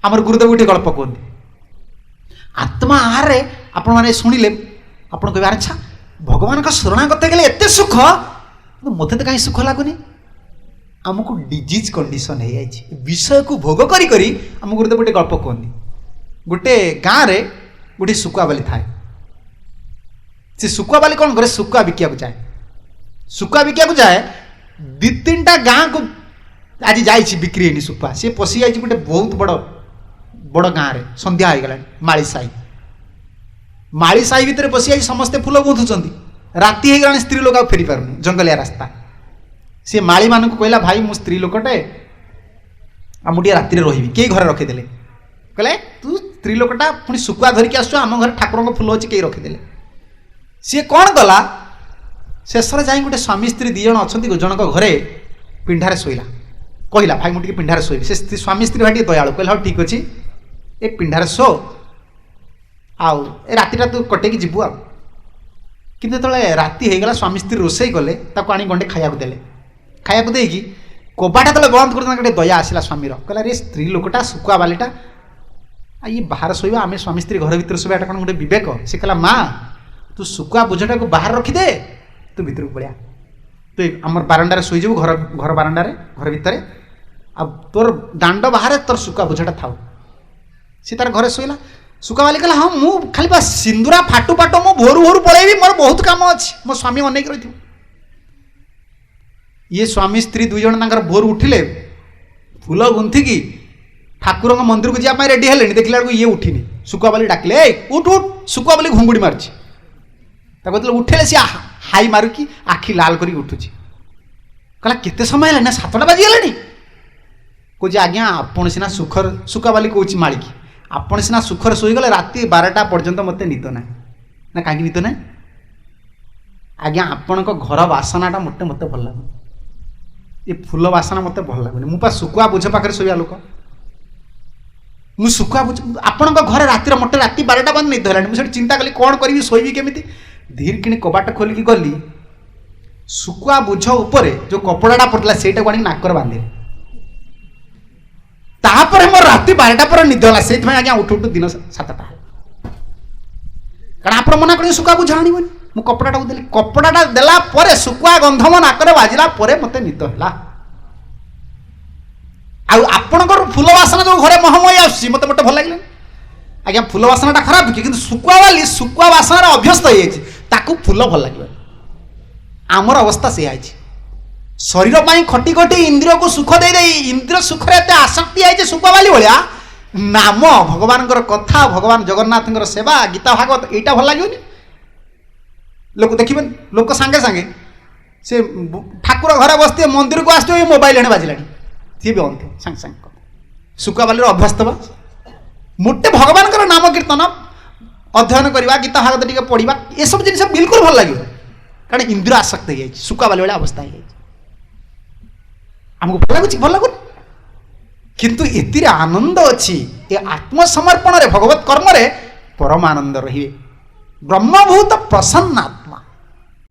ଆମର ଗୁରୁଦେବ ଗୋଟିଏ ଗଳ୍ପ କୁହନ୍ତି। ଆତ୍ମା ଆହାରରେ ଆପଣମାନେ ଶୁଣିଲେ ଆପଣ କହିବେ, ଆଚ୍ଛା, ଭଗବାନଙ୍କ ଶରଣାଗତ ଗଲେ ଏତେ ସୁଖ, କିନ୍ତୁ ମୋତେ ତ କାହିଁ ସୁଖ ଲାଗୁନି? ଆମକୁ ଡିଜିଜ୍ କଣ୍ଡିସନ୍ ହେଇଯାଇଛି ବିଷୟକୁ ଭୋଗ କରି କରି। ଆମ ଗୁରୁଦେବ ଗୋଟେ ଗଳ୍ପ କୁହନ୍ତି। ଗୋଟେ ଗାଁରେ ଗୋଟେ ଶୁଖୁଆବାଲି ଥାଏ। ସେ ଶୁଖୁଆବାଲି କ'ଣ କରେ? ଶୁଖୁଆ ବିକିବାକୁ ଯାଏ। ଶୁଖୁଆ ବିକିବାକୁ ଯାଏ, ଦୁଇ ତିନିଟା ଗାଁକୁ ଆଜି ଯାଇଛି, ବିକ୍ରି ହେଇନି ଶୁଖୁଆ। ସିଏ ପଶି ଯାଇଛି ଗୋଟେ ବହୁତ ବଡ଼ ବଡ଼ ଗାଁରେ। ସନ୍ଧ୍ୟା ହେଇଗଲାଣି, ମାଳି ସାହି। ମାଳି ସାହି ଭିତରେ ପଶି ଯାଇଛି, ସମସ୍ତେ ଫୁଲ ଗୁନ୍ଥୁଛନ୍ତି। ରାତି ହେଇଗଲାଣି, ସ୍ତ୍ରୀ ଲୋକ ଆଉ ଫେରି ପାରୁନି, ଜଙ୍ଗଲିଆ ରାସ୍ତା। ସିଏ ମାଳିମାନଙ୍କୁ କହିଲା, "ଭାଇ, ମୁଁ ସ୍ତ୍ରୀ ଲୋକଟେ ଆଉ ମୁଁ ଟିକେ ରାତିରେ ରହିବି।" କେହି ଘରେ ରଖିଦେଲେ। କହିଲେ, "ତୁ ସ୍ତ୍ରୀ ଲୋକଟା ପୁଣି ଶୁଖୁଆ ଧରିକି ଆସୁଛୁ, ଆମ ଘରେ ଠାକୁରଙ୍କ ଫୁଲ ଅଛି।" କେହି ରଖିଦେଲେ। ସିଏ କ'ଣ କଲା? ଶେଷରେ ଯାଇ ଗୋଟେ ସ୍ୱାମୀ ସ୍ତ୍ରୀ ଦୁଇ ଜଣ ଅଛନ୍ତି ଜଣଙ୍କ ଘରେ, ପିଣ୍ଡାରେ ଶୋଇଲା। କହିଲା, "ଭାଇ, ମୁଁ ଟିକେ ପିଣ୍ଡାରେ ଶୋଇବି।" ସେ ସ୍ୱାମୀ ସ୍ତ୍ରୀ ଭାଇ ଟିକେ ଦୟାଳୁ। କହିଲା, "ହଉ, ଠିକ୍ ଅଛି, ଏ ପିଣ୍ଡାରେ ଶୋ ଆଉ ଏ ରାତିଟା ତୁ କଟେଇକି ଯିବୁ।" ଆଉ କିନ୍ତୁ ଯେତେବେଳେ ରାତି ହେଇଗଲା, ସ୍ୱାମୀ ସ୍ତ୍ରୀ ରୋଷେଇ କଲେ, ତାକୁ ଆଣି ଗଣ୍ଡେ ଖାଇବାକୁ ଦେଲେ। ଖାଇବାକୁ ଦେଇକି କବାଟ ଯେତେବେଳେ ବନ୍ଦ କରୁଛନ୍ତି, ଗୋଟେ ଦୟା ଆସିଲା ସ୍ୱାମୀର। କହିଲା, "ରେ, ସ୍ତ୍ରୀ ଲୋକଟା, ଶୁଖୁଆ ବାଲିଟା, ଆଉ ଇଏ ବାହାରେ ଶୋଇବା, ଆମେ ସ୍ୱାମୀ ସ୍ତ୍ରୀ ଘର ଭିତରେ ଶୋଇବା, ଏଟା କ'ଣ ଗୋଟେ ବିବେକ?" ସେ କହିଲା, "ମା, ତୁ ଶୁଖୁଆ ବୋଝଟାକୁ ବାହାରେ ରଖିଦେ, ତୁ ଭିତରକୁ ପଳେଇଆ। ତୁ ଆମର ବାରଣ୍ଡାରେ ଶୋଇଯିବୁ, ଘର ବାରଣ୍ଡାରେ, ଘର ଭିତରେ, ଆଉ ତୋର ଦାଣ୍ଡ ବାହାରେ ତୋର ଶୁଖୁଆ ବୋଝଟା ଥାଉ।" ସେ ତାର ଘରେ ଶୋଇଲା। ଶୁଖୁଆବାଲି କହିଲା, "ହଁ, ମୁଁ ଖାଲି ବା ସିନ୍ଦୁରା ଫାଟୁ ଫାଟୁ ମୁଁ ଭୋରୁ ଭୋରୁ ପଳେଇବି। ମୋର ବହୁତ କାମ ଅଛି, ମୋ ସ୍ୱାମୀ ଅନେଇକି ରହିଥିବ।" ଇଏ ସ୍ୱାମୀ ସ୍ତ୍ରୀ ଦୁଇ ଜଣ ତାଙ୍କର ଭୋରୁ ଉଠିଲେ, ଫୁଲ ଗୁନ୍ଥିକି ଠାକୁରଙ୍କ ମନ୍ଦିରକୁ ଯିବା ପାଇଁ ରେଡ଼ି ହେଲେଣି। ଦେଖିଲା ବେଳକୁ ଇଏ ଉଠିନି। ଶୁଖୁଆବାଲି ଡାକିଲେ, "ଏଇ, ଉଠ ଉଠ।" ଶୁଖୁଆବାଲି ଘୁଙ୍ଗୁଡ଼ି ମାରିଛି। ତାକୁ ଯେତେବେଳେ ଉଠେଇଲେ, ସିଏ ହାଇ ମାରିକି ଆଖି ଲାଲ କରିକି ଉଠୁଛି। କହିଲା, "କେତେ ସମୟ ହେଲାଣି?" ନା, "7ଟା ବାଜିଗଲାଣି।" କହୁଛି, "ଆଜ୍ଞା, ଆପଣ ସିନା ସୁଖରେ," ଶୁଖୁଆବାଲି କହୁଛି ମାଳିକି, "ଆପଣ ସିନା ସୁଖରେ ଶୋଇଗଲେ, ରାତି 12ଟା ପର୍ଯ୍ୟନ୍ତ ମୋତେ ନିଦ ନାହିଁ।" ନା, "କାହିଁକି ନିଦ ନାହିଁ?" "ଆଜ୍ଞା, ଆପଣଙ୍କ ଘର ବାସନାଟା ମୋତେ ମୋତେ ଭଲ ଲାଗୁନି। ଏ ଫୁଲ ବାସନା ମୋତେ ଭଲ ଲାଗୁନି। ମୁଁ ପା ଶୁଖୁଆ ବୋଝ ପାଖରେ ଶୋଇବା ଲୋକ। ମୁଁ ଶୁଖୁଆ ବୋଝ, ଆପଣଙ୍କ ଘରେ ରାତିରେ ମୋତେ ରାତି 12ଟା ପର୍ଯ୍ୟନ୍ତ ନିଦ ହେଲାଣି। ମୁଁ ସେଠି ଚିନ୍ତା କଲି, କ'ଣ କରିବି, ଶୋଇବି କେମିତି? ଧୀର କିଣି କବାଟ ଖୋଲିକି ଗଲି, ଶୁଖୁଆ ବୋଝ ଉପରେ ଯେଉଁ କପଡ଼ାଟା ପଡ଼ିଥିଲା, ସେଇଟାକୁ ଆଣିକି ନାକରେ ବାନ୍ଧିଲି। ତାପରେ ମୋର ରାତି 12ଟା ପରେ ନିଦ ହେଲା। ସେଇଥିପାଇଁ ଆଜ୍ଞା ଉଠୁ ଉଠୁ ଦିନ 7ଟା ହେଲା। କାରଣ ଆପଣ ମନା କରିବେ ଶୁଖୁଆ ବୋଝ ଆଣିବନି, ମୁଁ କପଡ଼ାଟାକୁ ଦେଲି। କପଡ଼ାଟା ଦେଲା ପରେ ଶୁଖୁଆ ଗନ୍ଧ ମୋ ନାକରେ ବାଜିଲା ପରେ ମୋତେ ନିଦ ହେଲା। ଆଉ ଆପଣଙ୍କର ଫୁଲ ବାସନା ଯେଉଁ ଘରେ ମହମଇ ଆସୁଛି, ମୋତେ ମୋଟେ ଭଲ ଲାଗିଲାନି।" ଆଜ୍ଞା, ଫୁଲ ବାସନାଟା ଖରାପ କି? କିନ୍ତୁ ଶୁଖୁଆ ବାଲି ଶୁଖୁଆ ବାସନାରେ ଅଭ୍ୟସ୍ତ ହେଇଯାଇଛି, ତାକୁ ଫୁଲ ଭଲ ଲାଗିବନି। ଆମର ଅବସ୍ଥା ସେଇଆ ହେଇଛି। ଶରୀର ପାଇଁ ଖଟି ଖଟି ଇନ୍ଦ୍ରିୟକୁ ସୁଖ ଦେଇ ଦେଇ ଇନ୍ଦ୍ରିୟ ସୁଖରେ ଏତେ ଆସକ୍ତି ହେଇଛି ଶୁଖୁଆ ବାଲି ଭଳିଆ, ନାମ, ଭଗବାନଙ୍କର କଥା, ଭଗବାନ ଜଗନ୍ନାଥଙ୍କର ସେବା, ଗୀତା ଭାଗବତ, ଏଇଟା ଭଲ ଲାଗିବନି। ଲୋକ ଦେଖିବେନି, ଲୋକ ସାଙ୍ଗେ ସାଙ୍ଗେ ସେ ଠାକୁର ଘରେ ବସିଥିବେ, ମନ୍ଦିରକୁ ଆସିଥିବେ, ଏ ମୋବାଇଲ ଏଣେ ବାଜିଲାଣି, ସିଏ ବି ଅନ୍ ଥିବ ସାଙ୍ଗେ ସାଙ୍ଗେ। ଶୁଖୁଆ ବାଲିର ଅଭ୍ୟସ୍ତ ବା ମୋଟେ ଭଗବାନଙ୍କର ନାମ କୀର୍ତ୍ତନ ଅଧ୍ୟୟନ କରିବା, ଗୀତା ଭାଗବତ ଟିକେ ପଢ଼ିବା, ଏସବୁ ଜିନିଷ ବିଲକୁଲ ଭଲ ଲାଗିବ। କାରଣ ଇନ୍ଦ୍ରିୟ ଆସକ୍ତ ହେଇଯାଇଛି, ଶୁଖୁଆ ବାଲି ଭଳିଆ ଅବସ୍ଥା ହେଇଯାଇଛି। ଆମକୁ ଭଲ ଲାଗୁଛି? ଭଲ ଲାଗୁନି। କିନ୍ତୁ ଏଥିରେ ଆନନ୍ଦ ଅଛି। ଏ ଆତ୍ମସମର୍ପଣରେ, ଭଗବତ କର୍ମରେ ପରମ ଆନନ୍ଦ ରହିବେ। ବ୍ରହ୍ମଭୂତ ପ୍ରସନ୍ନାତ୍ମା।